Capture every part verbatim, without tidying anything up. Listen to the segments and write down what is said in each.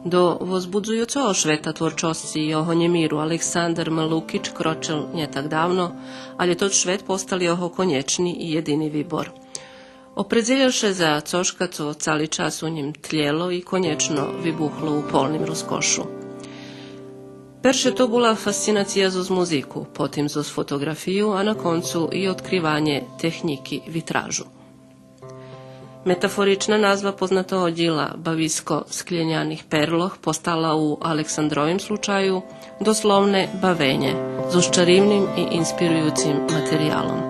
До возбудзуюцого швета творчосци и огонємиру Александар М. Лукич крочел нє так давно, алє тот швет постал його конєчни и єдини вибор. Опредзелєл ше за цошка цо цали час у нїм тлєло и конєчно вибухло у полним розкошу. Перше то була фасцинация зоз музику, потим зоз фотоґрафию, а на концу и одкриванє технїки витражу. Метафорична назва познатого дїла Бависко склєняних перлох постала у Александровим случаю дословне бавенє зоз чаривним и инспируюцим материялом.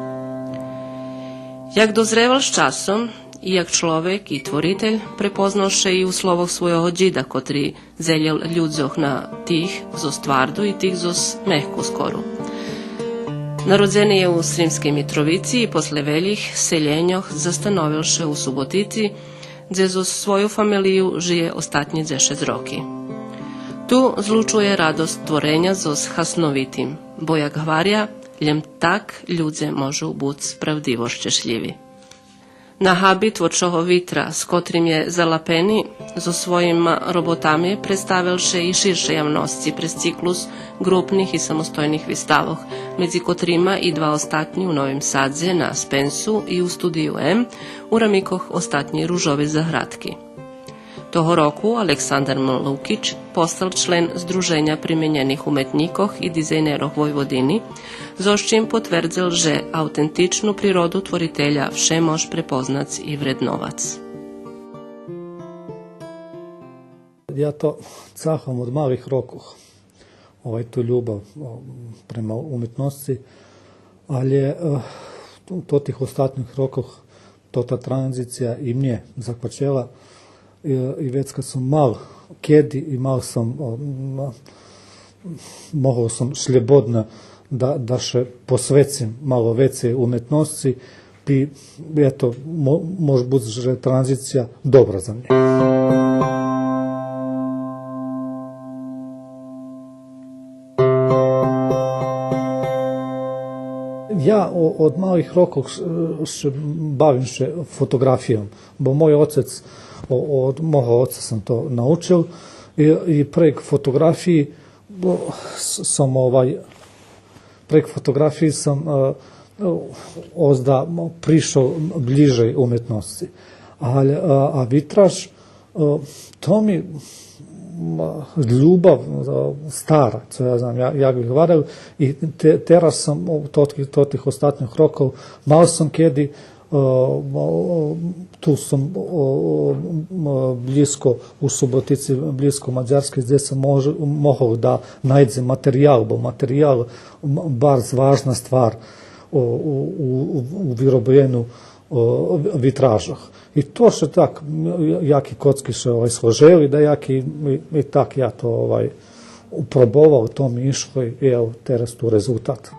Як дозревал з часом, и як чловек, и творитель, препознал ше и у словох свойого дїда, котри дзелєл людзох на тих зоз тварду и тих зоз мехку скору. Народзени є у Сримскей Митровици и после велїх селєньох застановел ше у Суботици, дзе зоз свою фамелию жиє остатнї дзешец роки. Ту злучує радосц твореня зоз хасновитим, бо, як гваря, лєм так людзе можу буц правдиво щешлїви. На габи творчого витра, з котрим є залапени, зоз своїма роботами представел ше и ширшей явносци през циклус ґрупних и самостойних виставох, медзи котрима и два остатнї у Новим Садзе на Спенсу и у Студию М у рамикох остатнєй Ружовей заградки. Того року Александар М. Лукич постал член Здруженя применєних уметнїкох и дизайнерох Войводини, зоз чим потвердзел же автентичну природу творителя вше мож препознац и вредновац. Я то цахам од малих рокох, овай, ту любов, о, према уметносци, алє, е, то, то тих остатнїх рокох то та транзиция и мнє заквачела, и, и вецка сом мал кеди и мал сом, о, м, могол сом шлєбодно да, да ше посвецим мало вецей уметносци, и, ето, мо-, мож буц же транзиция добра за мнє. Я о-, од малих рокох ш-, ше бавим ше фотоґрафийом, бо мой оцец, о-, од мого оца сом то научел и, и прейґ фотоґрафиї, бо с-, сом, овай, прейґ фотоґрафиї сом, е, озда, м, пришол блїжей уметносци. А, а, а витраж, е, то ми, м, любов, е, стара, цо я знам, я, як бих гварел, и те-, тераз сом, о, то-, то тих остатнїх рокох, мал сом кеди, е, м, ту сом, о, м, блїзко у Суботици, блїзко Мадярскей, дзе сом мож-, могол да найдзем материял, бо материял, м, барз важна ствар у, у, у, у виробленю, о, витражох. И то ше так, м, яки коцки ше, овай, сложели, даяки, и, и так я то, овай, упробовал, то ми ишло и, ево, тераз ту резултат.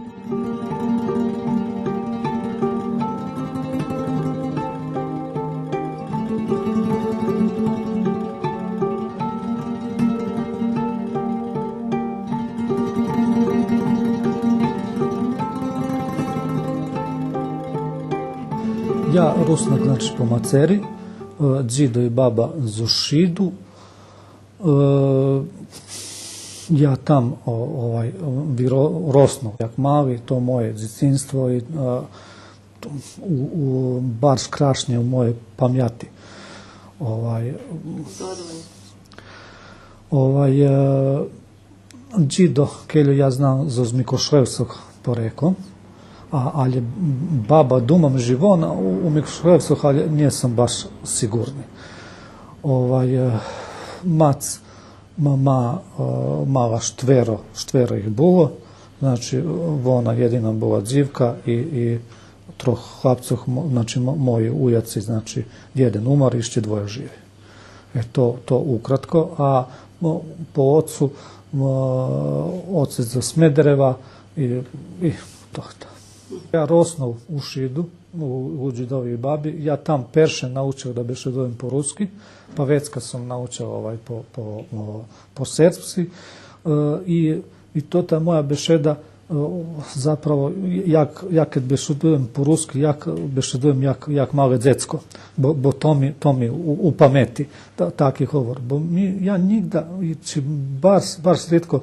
Я Руснак, значи, по мацери, е, дзидо и баба зоз Шиду. Е, я там, о, овай, виро-, роснол як мали, то моє дзецинство и, е, у, у, барз крашнє у моєй памяти. Овай, овай, е, дзидо, кельо я знам, зоз Миклошевцох порекло, а, алє баба, думам же вона у, у Миклошевцох, алє нє сом баш сиґурни. Овай, е, мац ма-, ма-, е, мала штверо, штверо их було, значи, вона єдина була дзивка и, и трох хлапцох, мо-, значи, мо-, мої уяци, значи, єден умар, ище двоє живи. Е, то, то укратко. А, мо, по оцу, мо, оцец зоз Смедерева и, и тото. Я роснол у Шиду, у, у дзидовей баби. Я там перше научел да бешедуєм по руски, па вецка сом научел, овай, по, по, о, по сербски. Е, и, и тота моя бешеда Е, заправо, як, як кед бешедуєм по руски, як бешедуєм як, як мале дзецко, бо, бо то ми, то ми у, у памети, та, таки говор. Бо ми, я нїґда, и чи барз, барз ридко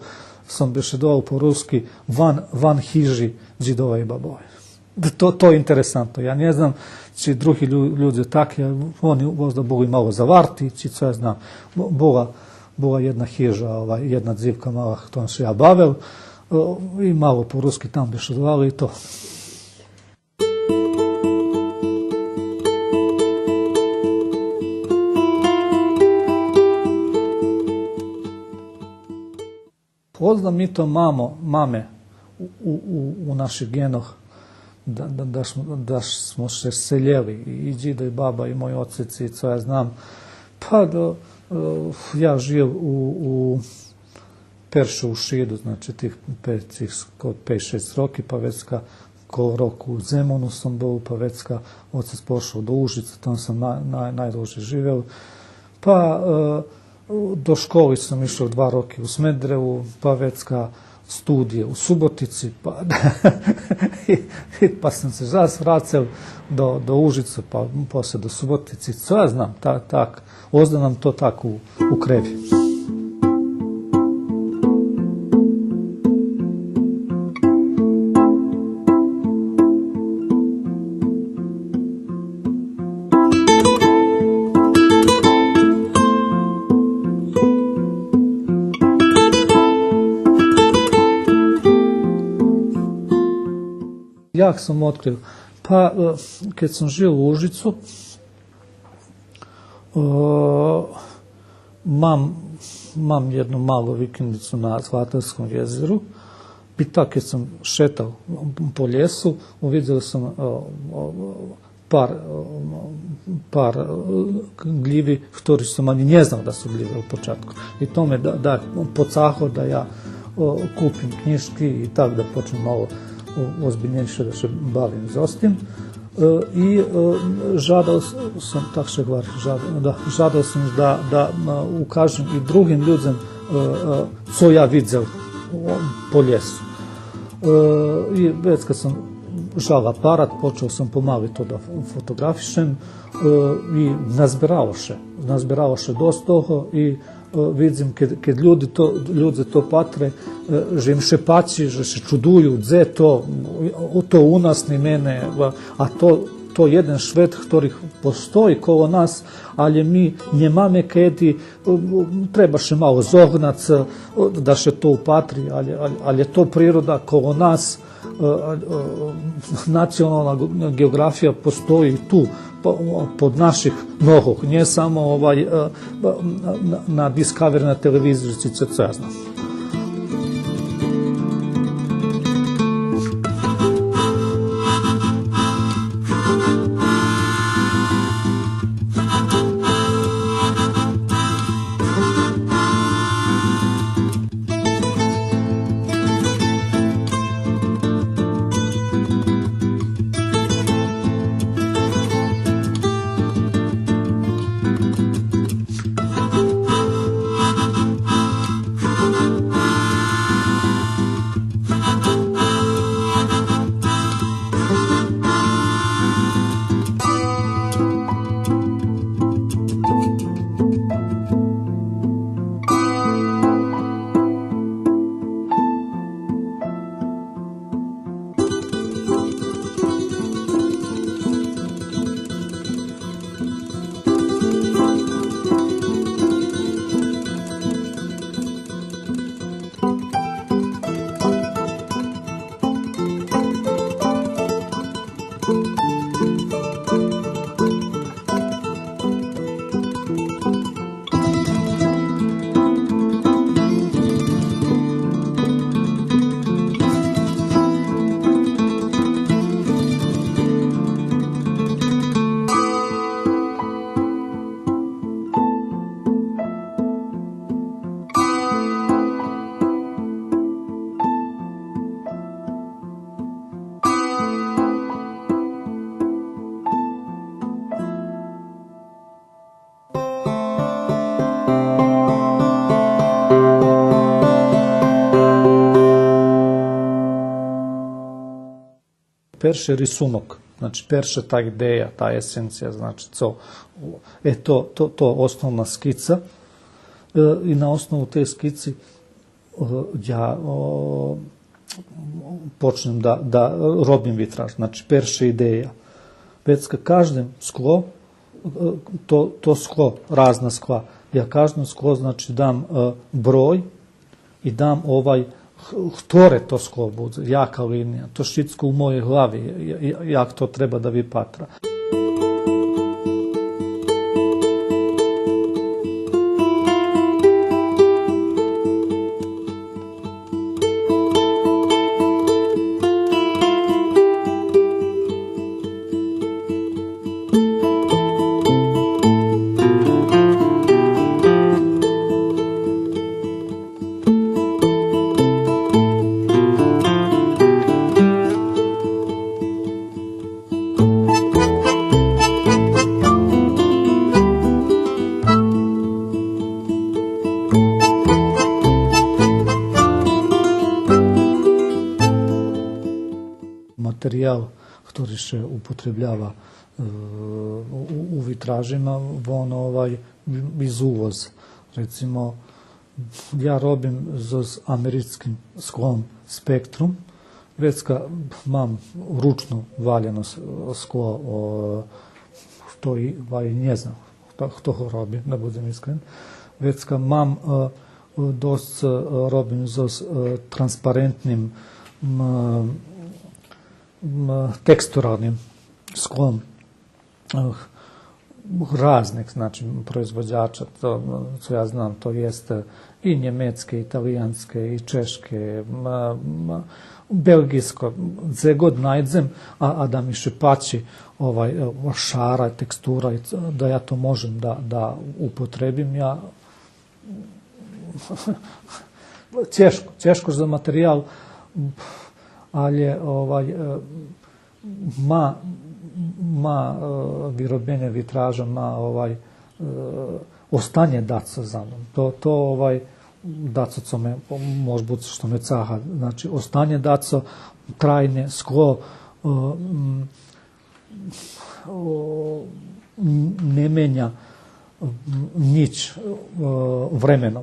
сом бешедовал по руски ван, ван хижи дзидова и бабова. То, то интересантно. Я нє знам чи други лю-, людзе так, я, вони возда були мало заварти, чи цо я знам. Бу-, була, була єдна хижа, овай, єдна дзивка мала, хтором ше я бавел, е, и мало по руски там бешедовали и то. Возда ми то мамо, маме у, у, у, у наших ґенох, да, да, да смо, да смо ше селєли, и, и дзидо, и баба, и мой оцец, и цо я знам. Па, да, е, я жив у, у першу у Шиду, значи, тих пе-, тих ско-, пейц-шейсц роки, па вецка коло року у Земуну сом бул, па вецка оцец пошол до Ужица, там сом най-, най-, найдлужей живел. Па, е, до школи сом ишол два роки у Смедрево, па вецка студиє у Суботици, па, и, и па сом ше зас врацел до, до Ужица, па после до Суботици, цо я знам, та-, так, возда нам то так у, у креви. Як сом открил? Па, е, кед сом жил у Ужицу, е, мам, мам єдну малу викендицу на Златарском єзеру. И так, кед сом шетал по лєсу, увидзел сом, е, е, пар, е, пар, е, ґлїви, хтори сом анї нє знал да су ґлїви у початку. И то ме да, да поцахло да я, е, купим кнїжки и так да почнем мало, е, озбильнєйше да ше бавим зоз тим. Е, и, е, жадал с-, сом, так ше гвари, жадал, да, жадал сом да, да, е, укажем и другим людзем, е, е, цо я видзел, о, по лєсу. Е, и вецка сом жал апарат, почал сом помали то да ф-, фотоґрафишем, е, и назберало ше, назберало ше досц того и, е, видзим кед, кед людзе то, людзе то патре, е, же им ше пачи, же ше чудую, дзе то, то у нас нєма, а то, то єден швет хтори постої коло нас, алє ми нємаме кеди, е, треба ше мало зогнац, е, да ше то упатри, алє, алє, алє то природа коло нас, е, е, национална ґ-, ґеоґрафия постої ту, по-, под наших ногох, нє само, овай, е, на, на Discovery, на телевизору, чи цо, цо я знам. Перши рисунок, значи, перша та идея, та есенция, значи, цо, е, то, то, то основна скица, е, и на основу тей скици, е, я, о, почнем да, да робим витраж. Значи, перша идея. Вецка каждим скло, е, то, то скло, разна скла, я каждим скло, значи, дам, е, брой, и дам овай, х-, хторе то скло будзе, яка линия, то шицко у моєй глави, я-, я-, як то треба да випатра. Материял хтори ше употреблява, е, у, у витражима, вон, овай, из увоз. Рецимо, я робим зоз америцким склом Спектрум. Вецка мам ручно валєно с-, скло, о, хто и, ва и нє знам хто, хто го роби, да будзем искрен. Вецка мам, е, досц, е, робим зоз, е, транспарентним, м, м, текстуралним склом. Е, разних, значи, производзяча, то, цо я знам, то єст, е, и нємецке, и италиянске, и чешке, м, м, белгийско, дзе год найдзем, а, а да ми ше пачи, овай, е, шара, текстура, и ц-, да я то можем да, да употребим, я, чежко, чежко за материял, алє, овай, е, ма, ма, е, виробенє витража, ма, овай, е, останє дацо за мним. То, то, овай, дацо цо ме, може буц што ме цага, значи, останє дацо трайне, скло, е, м, о, н-, нє меня, м, нїч, е, времено.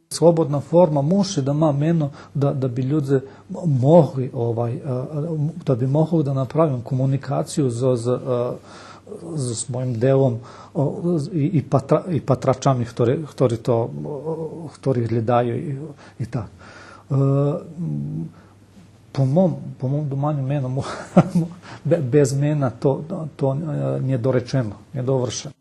Слободна форма муши да ма мено да, да би людзе м-, могли, овай, е, е, да би могли да направим комуникацию з, з, е, з моїм делом, о, з, и, и патра-, и патрачами, хтори, хтори то, о, хтори глєдаю и, и так. Е, м, по мом, по мом думаню, мено мо-, бе-, без мена то, то, е, нєдоречено, нєдовршено.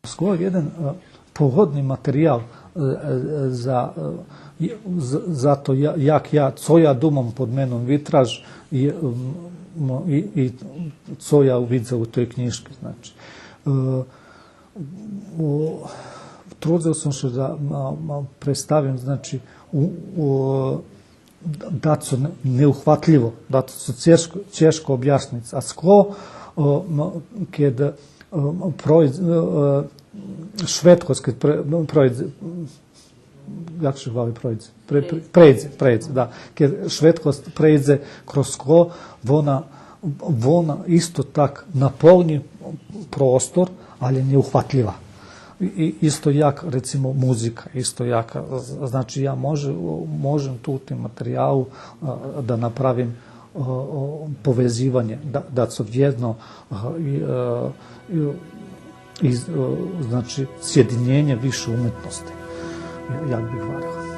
Скло єден, е, погодни материял е, е, за, е, з-, за то я-, як я, цо я думам под меном витраж и, м, м, и, и цо я видзел у той кнїжки, значи. Е, у, трудзел сом ше да, м, м, представим, значи, у, у, дацо не-, неухватлїво, дацо цо чежко, чежко обяшнїц. А скло, о, м, кед, о, м, пройдзе, о, о, швидкост, кед пре-, м, пройдзе, як ше гвари, пройдзе? Пре-, пре-, прейдзе, прейдзе, да. Кед швидкост прейдзе кроз скло, вона, вона исто так наполнї простор, але неухватлїва. И, и исто як, рецимо, музика, исто як, з-, значи, я може-, можем ту у тим материялу, а, да направим, а, а, повезиванє, да, дацо вєдно, а, и, а, и, и, а, значи, сєдинєнє више уметносци, як би гварел.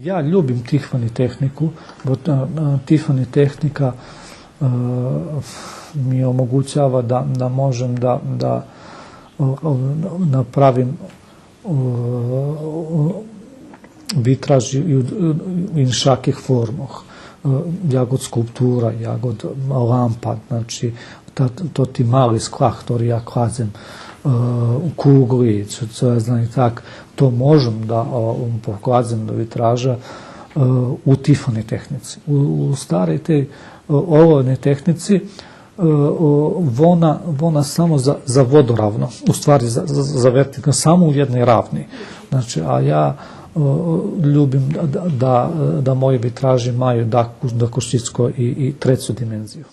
Я любим Тифани технику, бо, е, е, Тифани техника, е, ми омогућава да, да можем да, да, е, е, направим, е, витраж и у, у иншаких формох, е, як од скулптура, як од лампа, значи, та, тоти мали скла хтори я кладзем, е, кугли, цо, цо я знам и так, то можем да, о, покладзем до витража, е, у Тифани техници. У, у старей тей, е, оловней техници, е, о, вона, вона само за, за водоравно, у ствари за, за, за вертикално, само у єдней равни. Значи, а я, е, любим да, да, да, да мої витражи маю да, дакус шицко и, и трецу димензию.